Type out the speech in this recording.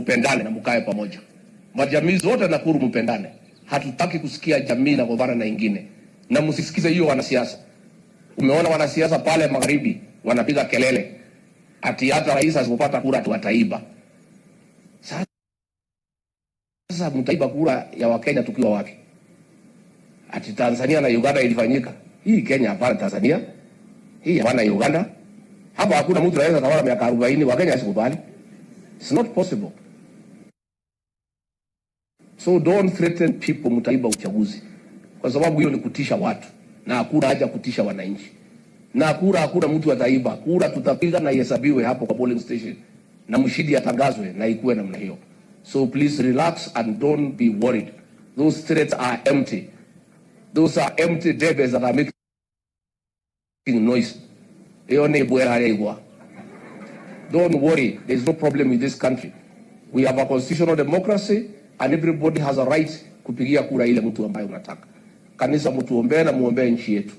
Mpendane na mkae pamoja. Majamii zote Nakuru mpendane. Hatutaki kusikia jamii na gombana na ingine, na msisikize hiyo wanasiasa. Umeona wanasiasa pale magharibi wanapiga kelele ati hata rais asipopata kura tu wataiba. Sasa mtaiba kura ya Wakenya tukiwa wapi? Ati Tanzania na Uganda ilifanyika. Hii Kenya hapana Tanzania. Hii hapana Uganda. Hapa hakuna mtu anaweza tawala miaka 40, Wakenya asikubali. It's not possible. So don't threaten people mtaiba uchaguzi. Kwa sababu hiyo ni kutisha watu na hakuna haja kutisha wananchi. Na kura hakuna mtu ataiba. Kura tutapiga na ihesabiwe hapo kwa polling station na mshindi atangazwe na ikuwe namna hiyo. So please relax and don't be worried. Those threats are empty. Those are empty debes that are making noise. Hiyo ni bwera igwa. Don't worry, there's no problem with this country. We have a constitutional democracy and everybody has a right kupigia kura ile mtu ambaye unataka. Kanisa, mtuombee na muombee nchi yetu.